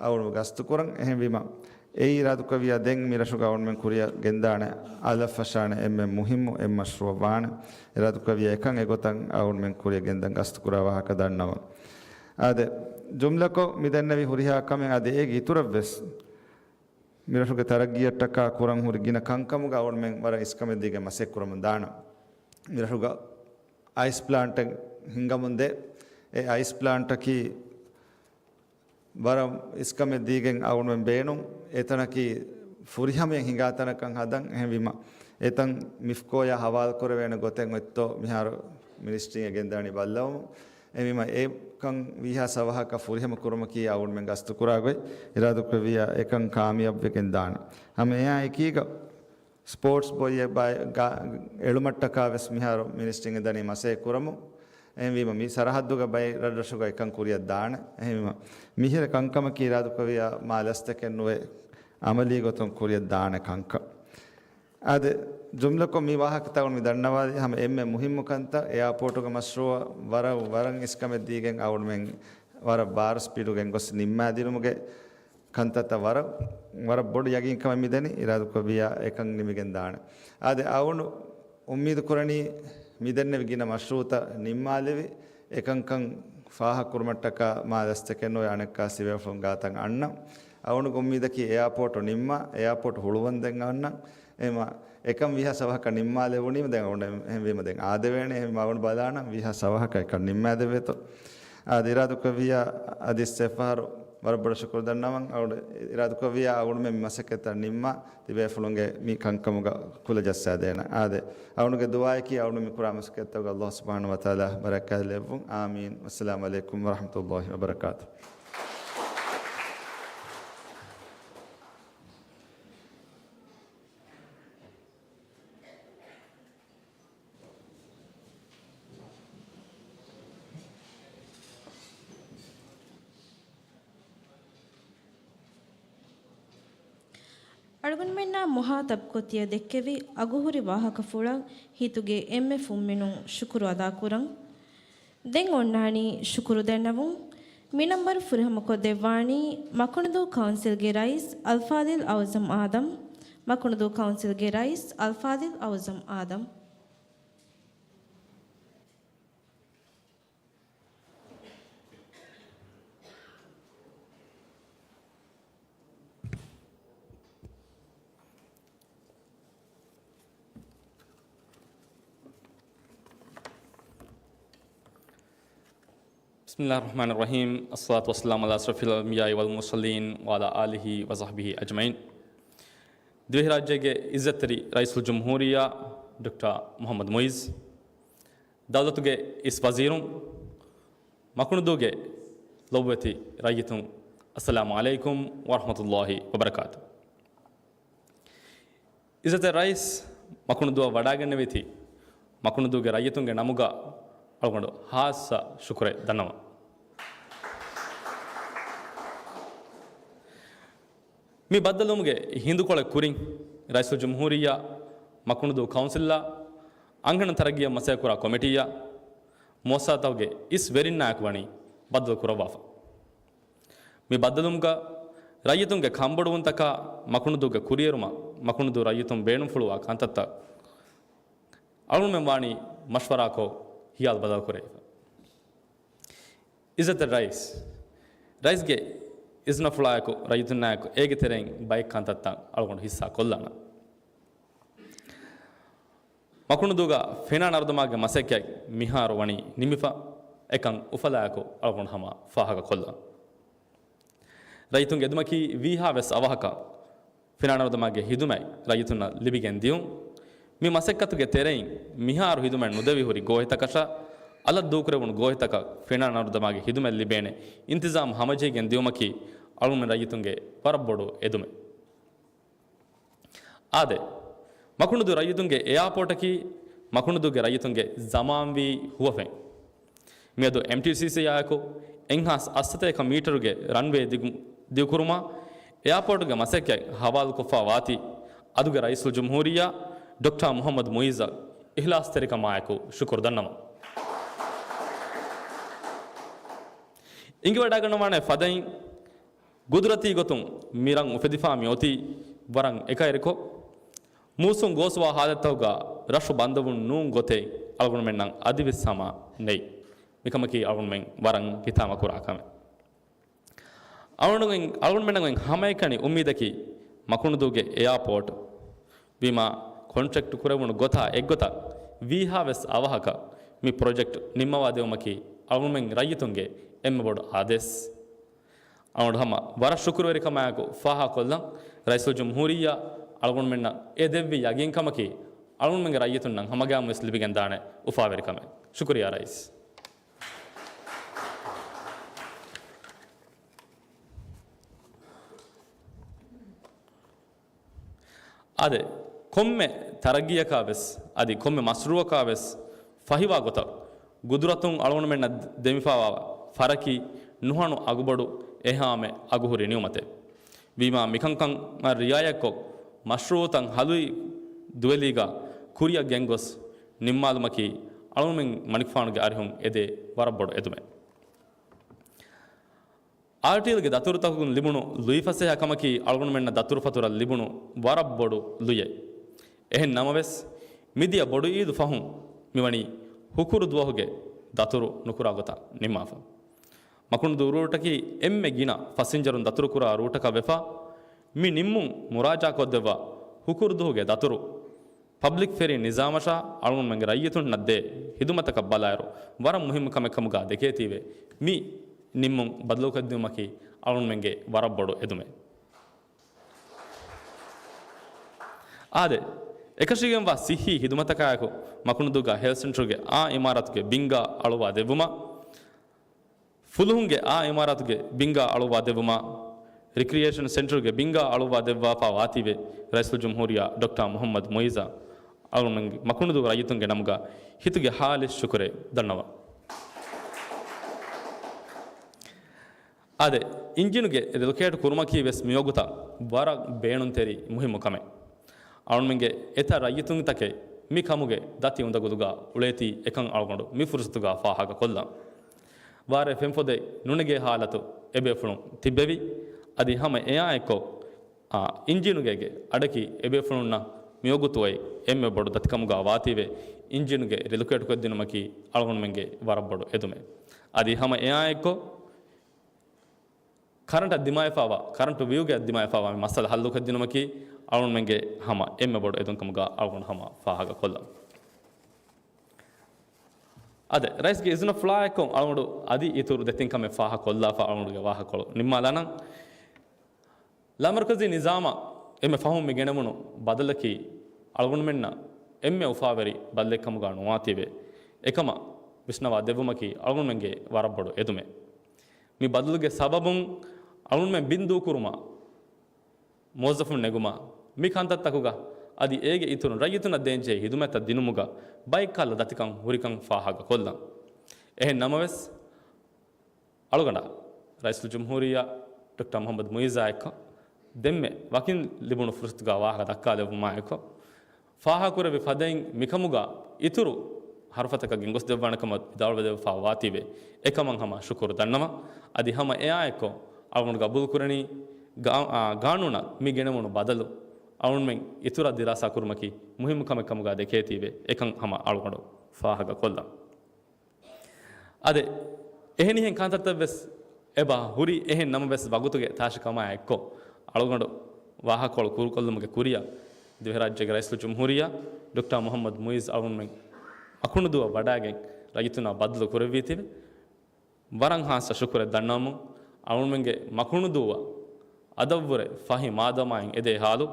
އަޅުގަނޑު ގަސްތު ކުރަން. އެހެންވީމަ، އެ އިރާދުކުރެއްވިއްޔާ ދެން މި ރަށުގަ އަޅުގަނޑުމެން ކުރިއަށް ގެންދާނެ، އަލަށް ފަށާނެ އެންމެ މުހިއްމު އެއް މަޝްރޫއަށް ވާނެ. އިރާދުކުރެއްވިއްޔާ އެކަން އެގޮތަށް އަޅުގަނޑުމެން ކުރިއަށް ގެންދަން ގަސްތު ކުރާ ވާހަކަ ދަންނަވަން. އާދެ، ޖުމްލަކޮށް މި ދެންނެވި ހުރިހާ ކަމެއް އަދި އޭގެ އިތުރަށް ވެސް މި ރަށުގެ ތަރައްގީއަށްޓަކާ ކުރަން ހުރި ގިނަ ކަންކަމުގަ އަޅުގަނޑުމެން ވަރަށް އިސްކަމެއް ދީގެން މަސައްކަތް ކުރަމުން ދާނަން. މި ރަށުގަ އައިސް ޕްލާންޓެއް ހިންގަމުން ދޭ. އެ އައިސް ޕްލާންޓަކީ ވަރަށް އިސްކަމެއް ދީގެން އަޅުގަނޑުމެން ބޭނުން. އެތަނަކީ ފުރިހަމަޔަށް ހިނގާ ތަނަކަށް ހަދަން. އެހެންވީމަ، އެތަން މިފްކޯޔާ ހަވާލު ކުރެވޭނެ ގޮތެއް އޮތްތޯ މިހާރު މިނިސްޓްރީއެއް ގެންދާނީ ބައްލަވަމުން. އެހެންވީމަ، އެކަން ވީހާ ސަވަހަކަށް ފުރިހަމަ ކުރުމަކީ އަޅުގަނޑުމެން ގަސްތު ކުރާ ގޮތް. އިރާދުކުރެއްވިއްޔާ އެކަން ކާމިޔާބުވެގެން ދާނެ. ހަމަ އެއާ އެކީގަ، ސްޕޯޓްސް ބޮއިއެއް ބައި ގާ-، އެޅުމަށްޓަކާ ވެސް މިހާރު މިނިސްޓްރީން އެދަނީ މަސައްކަތް ކުރަމުން. އެހެންވީމަ، މި ސަރަހައްދުގަ ބައި ރަށްރަށުގަ އެކަން ކުރިއަށް ދާނެ. އެހެންވީމަ، މިހިރަ ކަންކަމަކީ އިރާދުކުރެއްވިއްޔާ މާ ލަސްތަކެއް ނުވެ، އަމަލީ ގޮތުން ކުރިއަށް ދާނެ ކަންކަން. އާދެ، ޖުމްލަކޮށް މި ވާހަކަތައް އަޅުގަނޑު މި ދަންނަވާލި ހަމަ އެންމެ މުހިއްމު ކަންތައް. އެއާޕޯޓުގެ މަޝްރޫއަށް ވަރަށް، ވަރަށް އިސްކަމެއް ދީގެން އަޅުގަނޑުމެން ވަރަށް ބާރު ސްޕީޑުގެން ގޮސް ނިންމާދިނުމުގެ ކަންތައްތައް ވަރަށް، ވަރަށް ބޮޑު ޔަގީންކަމެއް މިދެނީ. އިރާދުކުރެއްވިއްޔާ އެކަން ނިމިގެން ދާނެ. އާދެ، އަޅުގަނޑު އުއްމީދު ކުރަނީ މިދެންނެވި ގިނަ މަޝްރޫއުތައް ނިންމާލެވި، އެކަންކަން ފާހަގަކުރުމަށްޓަކާ މާ ލަސްތަކެއް ނުވެ އަނެއްކާ ސިވޭފުޅުން ގާތަށް އަންނަން. އަޅުގަނޑުގެ އުއްމީދަކީ އެއާޕޯޓު ނިންމާ، އެއާޕޯޓު ހުޅުވަންދެން އަންނަން. އެހެންވީމަ، އެކަން ވީހާ ސަވަހަކަށް ނިންމާލެވުނީމަ ދެން އަޅުގަނޑު އެހެންވީމަ ދެން އާދެވޭނެ. އެހެންވީމަ އަޅުގަނޑު ބަލާނަން ވީހާ ސަވަހަކަށް އެކަން ނިންމާދެވޭތޯ. އާދެ، އިރާދުކުރެއްވިއްޔާ އަދި އެއްފަހަރު ވަރަށް ބޮޑަށް ޝުކުރު ދަންނަވަން. އަޅުގަނޑު އިރާދުކުރެއްވިއްޔާ އަޅުގަނޑުމެން މި މަސައްކަތްތައް ނިންމާ ތިބޭފުޅުންގެ މި ކަންކަމުގަ ކުލަ ޖައްސާދޭނަން. އާދެ، އަޅުގަނޑުގެ ދުޢާއަކީ އަޅުގަނޑު މި ކުރާ މަސައްކަތްތަކުގަ ﷲ ސުބްޙާނަހޫ ވަތަޢާލާ ބަރަކާތް ލެއްވުން. އާމީން. ވައްސަލާމު ޢަލައިކުމް ވަރަޙްމަތުﷲ ވަބަރަކާތުހު. އަޅުގަނޑުމެންނާ މުހާތަބްކޮށް ތިޔަ ދެއްކެވި އަގުހުރި ވާހަކަފުޅަށް ހިތުގެ އެންމެ ފުންމިނުން ޝުކުރު އަދާކުރަން. ދެން އޮންނާނީ ޝުކުރު ދެންނެވުން. މި ނަންބަރު ފުރިހަމަކޮށްދެއްވާނީ މަކުނުދޫ ކައުންސިލްގެ ރައީސް އަލްފާޟިލް އައުޒަމް އާދަމް. މަކުނުދޫ ކައުންސިލްގެ ރައީސް އަލްފާޟިލް އައުޒަމް އާދަމް. بسم الله الرحمن الرحيم. الصلاة والسلام على أشرف الأنبياء والمرسلين وعلى آله وصحبه أجمعين. ދިވެހިރާއްޖޭގެ ޢިއްޒަތްތެރި ރައީސުލްޖުމްހޫރިއްޔާ ޑޮކްޓަރ މުޙައްމަދު މުޢިއްޒު، ދައުލަތުގެ އިސް ވަޒީރުން، މަކުނުދޫގެ ލޮބުވެތި ރައްޔިތުން، އައްސަލާމު ޢަލައިކުމް ވަރަޙްމަތުﷲ ވަބަރަކާތުހު. ޢިއްޒަތްތެރި ރައީސް މަކުނުދޫއަށް ވަޑާގެންނެވިތީ، މަކުނުދޫގެ ރައްޔިތުންގެ ނަމުގަ އަޅުގަނޑު ހާއްސަ ޝުކުރެއް ދަންނަވަން. މި ބައްދަލުވުމުގެ ހިނދުކޮޅެއް ކުރިން، ރައީސުލްޖުމްހޫރިއްޔާ، މަކުނުދޫ ކައުންސިލްއާ، އަންހެނުން ތަރައްގީއަށް މަސައްކަތްކުރާ ކޮމިޓީއާ، މުއައްސަސާތަކުގެ އިސް ވެރިންނާއެކު ވަނީ ބައްދަލު ކުރައްވާފަ. މި ބައްދަލުވުމުގަ ރައްޔިތުންގެ ކަންބޮޑުވުންތަކާ މަކުނުދޫގެ ކުރިއެރުމަށް މަކުނުދޫ ރައްޔިތުން ބޭނުންފުޅުވާ ކަންތައްތައް އަޅުގަނޑުމެން ވާނީ މަޝްވަރާކޮށް ހިޔާލު ބަދަލުކުރެވިފަ. ޢިއްޒަތްތެރި ރައީސް، ރައީސްގެ އިޒުނަފުޅާއެކު ރައްޔިތުންނާއެކު އޭގެ ތެރެއިން ބައެއް ކަންތައްތައް އަޅުގަނޑު ހިއްސާ ކޮށްލާނަން. މަކުނުދޫގަ ފެނާނަރުދަމާގެ މަސައްކަތް މިހާރު ވަނީ ނިމިފަ، އެކަން އުފަލާއެކު އަޅުގަނޑު ހަމަ ފާހަގަކޮށްލަން. ރައްޔިތުންގެ އެދުމަކީ ވީހާވެސް އަވަހަކަށް ފެނާނަރުދަމާގެ ހިދުމަތް ރައްޔިތުންނަށް ލިބިގެން ދިޔުން. މި މަސައްކަތުގެ ތެރެއިން މިހާރު ހިދުމަތް ނުދެވިހުރި ގޯހިތަކަށާ، އަލަށް ދޫކުރެވުނު ގޯހިތަކަށް ފެނާނަރުދަމާގެ ހިދުމަތް ލިބޭނެ އިންތިޒާމް ހަމަޖެހިގެން ދިޔުމަކީ އަޅުގަނޑު ރައްޔިތުންގެ ވަރަށް ބޮޑު އެދުމެއް. އާދެ، މަކުނުދޫ ރައްޔިތުންގެ އެއާޕޯޓަކީ މަކުނުދޫގެ ރައްޔިތުންގެ ޒަމާންވީ ހުވަފެން. މިއަދު އެމްޓީސީސީއާއެކު އެއްހާސް އަށްސަތޭކަ މީޓަރުގެ ރަންވޭ ދިގު، ދިއުކުރުމަށް އެއާޕޯޓުގެ މަސައްކަތް ހަވާލުކޮށްފާ ވާތީ، އަދުގެ ރައީސުލްޖުމްހޫރިއްޔާ ޑޮކްޓާ މުޙައްމަދު މުޢިއްޒަށް އިޚްލާޞްތެރިކަމާއެކު ޝުކުރު ދަންނަވަން. އިނގިވަޑައިގަންނަވާނެ ފަދައިން، ގުދުރަތީ ގޮތުން މި ރަށް އުފެދިފާ މި އޮތީ ވަރަށް އެކައިރިކޮށް، މޫސުން ގޯސްވާ ހާލަތްތަކުގަ ރަށު ބަންދަވުން ނޫން ގޮތެއް އަޅުގަނޑުމެންނަށް އަދިވެސް ހަމަ ނެތް. މިކަމަކީ އަޅުގަނޑުމެން ވަރަށް ހިތާމަކުރާ ކަމެއް. އަޅުގަނޑުގެ، އަޅުގަނޑުމެންނަށް ހަމައެކަނި އުއްމީދަކީ މަކުނުދޫގެ އެއާޕޯޓް ވީމާ ކޮންޓްރެކްޓް ކުރެވުނު ގޮތާ އެއްގޮތަށް ވީހާވެސް އަވަހަކަށް މި ޕްރޮޖެކްޓް ނިންމަވާ ދެވުމަކީ އަޅުގަނޑުމެން ރައްޔިތުންގެ އެންމެ ބޮޑު އާދޭސް. އަޅުގަނޑު ހަމަ ވަރަށް ޝުކުރުވެރިކަމާއެކު ފާހަގަކޮށްލަން، ރައީސުލްޖުމްހޫރިއްޔާ އަޅުގަނޑުމެންނަށް އެ ދެއްވި ޔަގީންކަމަކީ އަޅުގަނޑުމެންގެ ރައްޔިތުންނަށް ހަމަގައިމުވެސް ލިބިގެންދާނެ އުފާވެރިކަމެއް. ޝުކުރިއްޔާ ރައީސް. އާދެ، ކޮންމެ ތަރައްގީއަކާ ވެސް، އަދި ކޮންމެ މަޝްރޫއަކާ ވެސް ފަހިވާ ގޮތަށް ގުދުރަތުން އަޅުގަނޑުމެންނަށް ދެމިފާވާ ފަރަކީ ނުހަނު އަގުބޮޑު އެހާމެ އަގުހުރި ނިޢުމަތެއް. ވީމާ މިކަންކަން ރިޢާޔަތްކޮށް، މަޝްރޫއުތައް ހަލުއި ދުވެލީގަ ކުރިއަށް ގެންގޮސް ނިންމާލުމަކީ އަޅުގަނޑުމެން މަނިކުފާނުގެ އަރިހުން އެދޭ ވަރަށް ބޮޑު އެދުމެއް. އާރްޓީއެލްގެ ދަތުރުތަކުން ލިބުނު ލުއިފަސޭހަކަމަކީ އަޅުގަނޑުމެންނަށް ދަތުރުފަތުރަށް ލިބުނު ވަރަށް ބޮޑު ލުޔެއް. އެހެން ނަމަވެސް، މިދިޔަ ބޮޑު އީދު ފަހުން މިވަނީ ހުކުރު ދުވަހުގެ ދަތުރު ނުކުރާ ގޮތަށް ނިންމާފަ. މަކުނުދޫ ރޫޓަކީ އެންމެ ގިނަ ފަސިންޖަރުން ދަތުރުކުރާ ރޫޓަކަށް ވެފަ، މި ނިންމުން މުރާޖާކޮށްދެއްވާ ހުކުރު ދުވަހުގެ ދަތުރު ޕަބްލިކް ފެރީ ނިޒާމަށާ އަޅުގަނޑުމެންގެ ރައްޔިތުންނަށް ދޭ ހިދުމަތަކަށް ބަލާއިރު، ވަރަށް މުހިއްމު ކަމެއް ކަމުގަ ދެކޭތީވެ، މި ނިންމުން ބަދަލުކޮށްދިނުމަކީ އަޅުގަނޑުމެންގެ ވަރަށް ބޮޑު އެދުމެއް. އާދެ، އެކަށީގެންވާ ސިއްހީ ހިދުމަތަކާއެކު، މަކުނުދޫގަ ހެލްތް ސެންޓަރުގެ އާ އިމާރާތުގެ ބިންގާ އަޅުވާ ދެއްވުމަށް، ފުލުހުންގެ އާ އިމާރާތުގެ ބިންގާ އަޅުވާ ދެއްވުމާ، ރިކްރިއޭޝަން ސެންޓަރުގެ ބިންގާ އަޅުވާ ދެއްވާފާ ވާތީވެ، ރައީސުލްޖުމްހޫރިއްޔާ ޑޮކްޓާ މުޙައްމަދު މުޢިއްޒަށް އަޅުގަނޑުމެން މަކުނުދޫ ރައްޔިތުންގެ ނަމުގަ ހިތުގެ ހާލިސް ޝުކުރެއް ދަންނަވަން. އާދެ، އިންޖީނުގެ ރިލޮކޭޓް ކުރުމަކީ ވެސް މިވަގުތަށް ވަރަށް ބޭނުންތެރި މުހިއްމު ކަމެއް. އަޅުގަނޑުމެންގެ އެތައް ރައްޔިތުންތަކެއް މި ކަމުގެ ދަތި އުނދަގުލުގަ އުޅޭތީ އެކަން އަޅުގަނޑު މި ފުރުސަތުގަ ފާހަގަކޮށްލަން. ވާރޭ ފެންފޮދެއް ނުނެގޭ ހާލަތު އެބޭފުޅުން ތިއްބެވި. އަދި ހަމަ އެއާއެއްކޮށް، އާ، އިންޖީނުގޭގެ އަޑަކީ އެބޭފުޅުންނަށް މިވަގުތު އޮތް އެންމެ ބޮޑު ދަތިކަމުގަ ވާތީވެ، އިންޖީނުގެ ރިލޮކޭޓްކޮށްދިނުމަކީ އަޅުގަނޑުމެންގެ ވަރަށް ބޮޑު އެދުމެއް. އަދި ހަމަ އެއާއެއްކޮށް، ކަރަންޓަށް ދިމާވެފާވާ، ކަރަންޓު ބިލްގަ ދިމާވެފާވާ މި މައްސަލަ ހައްލުކޮށްދިނުމަކީ އަޅުގަނޑުމެންގެ ހަމަ އެންމެ ބޮޑު އެދުންކަމުގަ އަޅުގަނޑު ހަމަ ފާހަގަކޮށްލަން. އާދެ، ރައީސްގެ އިޒުނަފުޅާއެއްކޮށް އަޅުގަނޑު އަދި އިތުރު ދެތިން ކަމެއް ފާހަގަކޮށްލާފަ އަޅުގަނޑުގެ ވާހަކަކޮޅު ނިންމާލާނަން. ލާމަރުކަޒީ ނިޒާމަށް އެންމެ ފަހުން މި ގެނެވުނު ބަދަލަކީ އަޅުގަނޑުމެންނަށް އެންމެ އުފާވެރި ބަދަލެއްކަމުގަ ނުވާތީވެ، އެކަމަށް ވިސްނަވާ ދެއްވުމަކީ އަޅުގަނޑުމެންގެ ވަރަށް ބޮޑު އެދުމެއް. މި ބަދަލުގެ ސަބަބުން އަޅުގަނޑުމެން ބިން ދޫކުރުމާ، މުވައްޒަފުން ނެގުމާ، މި ކަންތައްތަކުގަ އަދި އޭގެ އިތުރުން ރައްޔިތުންނަށް ދޭންޖެހޭ ހިދުމަތްތައް ދިނުމުގަ ބައެއްކަހަލަ ދަތިކަން ހުރިކަން ފާހަގަކޮށްލަން. އެހެން ނަމަވެސް، އަޅުގަނޑަށް ރައީސުލްޖުމްހޫރިއްޔާ ޑޮކްޓަރ މުޙައްމަދު މުޢިއްޒާ އެއްކޮށް، ދެންމެ ވަކިން ލިބުނު ފުރުސަތުގަ ވާހަކަ ދައްކާލެއްވުމާ އެއްކޮށް، ފާހަގަކުރެއްވި ފަދައިން މިކަމުގަ އިތުރު ހަރުފަތަކަށް ގެންގޮސްދެއްވާނެ ކަމަށް ވިދާޅުވެދެއްވާފާ ވާތީވެ، އެކަމަށް ހަމަ ޝުކުރު ދަންނަވަން. އަދި ހަމަ އެއާއެއްކޮށް، އަޅުގަނޑު ގަބޫލުކުރަނީ، ގާ-، އާ، ގާނޫނަށް މި ގެނެވުނު ބަދަލު އަޅުގަނޑުމެން އިތުރަށް ދިރާސާ ކުރުމަކީ މުހިއްމު ކަމެއް ކަމުގަ ދެކޭތީވެ، އެކަން ހަމަ އަޅުގަނޑު ފާހަގަކޮށްލަން. އާދެ، އެހެނިހެން ކަންތައްތައް ވެސް އެބަ ހުރި. އެހެން ނަމަވެސް، ވަގުތުގެ ތާށިކަމާއެއްކޮށް، އަޅުގަނޑު ވާހަކަކޮޅު ކުރުކޮށްލުމުގެ ކުރިއަށް، ދިވެހިރާއްޖޭގެ ރައީސުލްޖުމްހޫރިއްޔާ ޑޮކްޓަރ މުޙައްމަދު މުޢިއްޒު އަޅުގަނޑުމެން މަކުނުދޫއަށް ވަޑައިގެން، ރައްޔިތުންނާ ބަދަލު ކުރެއްވީތީވެ، ވަރަށް ހާއްސަ ޝުކުރެއް ދަންނަވަމުން، އަޅުގަނޑުމެންގެ މަކުނުދޫއަށް އަދަށްވުރެ ފަހި މާދަމާއިން އެދޭ ހާލު،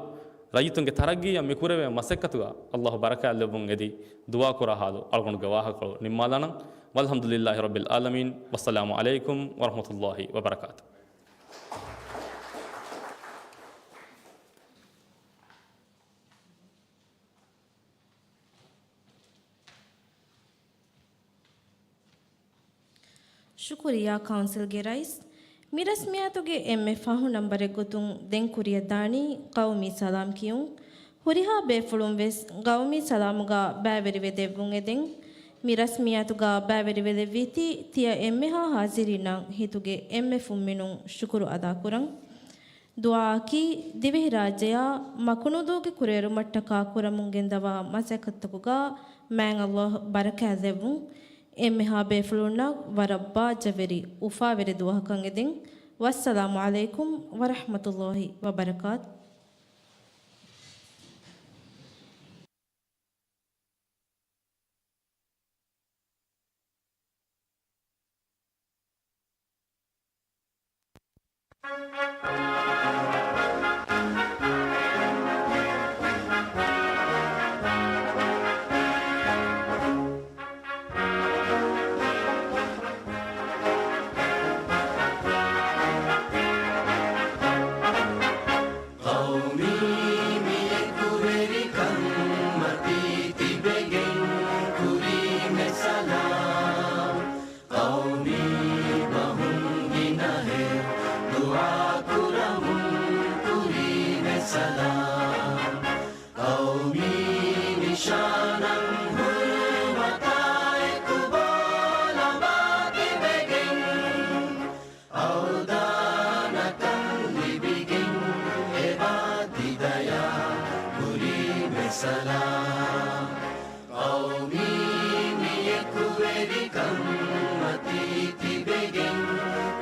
ރައްޔިތުންގެ ތަރައްގީއަށް މި ކުރެވޭ މަސައްކަތުގަ ﷲ ބަރަކާތްލެއްވުން އެދި ދުޢާކުރާ ހާލު އަޅުގަނޑުގެ ވާހަކަކޮޅު ނިންމާލާނަން. والحمد لله رب العالمين. والسلام عليكم ورحمة الله وبركاته. ޝުކުރިއްޔާ ކައުންސިލްގެ ރައީސް މި ރަސްމިއްޔާތުގެ އެންމެ ފަހު ނަންބަރެއް ގޮތުން ދެން ކުރިއަށް ދާނީ ޤައުމީ ސަލާމް ކިޔުން. ހުރިހާ ބޭފުޅުން ވެސް ޤައުމީ ސަލާމުގަ ބައިވެރިވެ ދެއްވުން އެދެން. މި ރަސްމިއްޔާތުގަ ބައިވެރިވެ ދެއްވީތީ ތިޔަ އެންމެހާ ޙާޟިރީންނަށް ހިތުގެ އެންމެ ފުންމިނުން ޝުކުރު އަދާކުރަން. ދުޢާއަކީ ދިވެހިރާއްޖެއާ މަކުނުދޫގެ ކުރިއެރުމަށްޓަކާ ކުރަމުން ގެންދަވާ މަސައްކަތްތަކުގަ މާތް ﷲ ބަރަކާތް ދެއްވުން. އެންމެހާ ބޭފުޅުންނަށް ވަރަށް ބާއްޖަވެރި އުފާވެރި ދުވަހަކަށް އެދެން. ވައްސަލާމު ޢަލައިކުމް ވަރަޙްމަތުﷲ ވަބަރަކާތު. ޤައުމީ މި އެކުވެރިކަން މަތީ ތިބެގެން ކުރީމެ ސަލާމް. ޤައުމީ ބަހުން ގިނަހެޔޮ ދުޢާ ކުރަމުން ކުރީމެ ސަލާމް. ޤައުމީ ނިޝާނަށް ހުރުމަތާ އެކު ބޯ ލަނބާ ތިބެގެން، އަވަދާންކަން ލިބިގެން އެބާ ތި ދަޔާ ކުރީމެ ސަލާމް. ޤައުމީ މި އެކުވެރިކަން މަތީ ތިބެގެން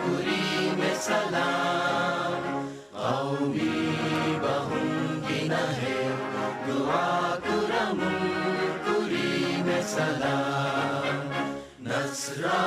ކުރީމެ ސަލާމް. ޤައުމީ ބަހުން ގިނަހެޔޮ ދުޢާ ކުރަމުން ކުރީމެ ސަލާމް. ނަޞްރާ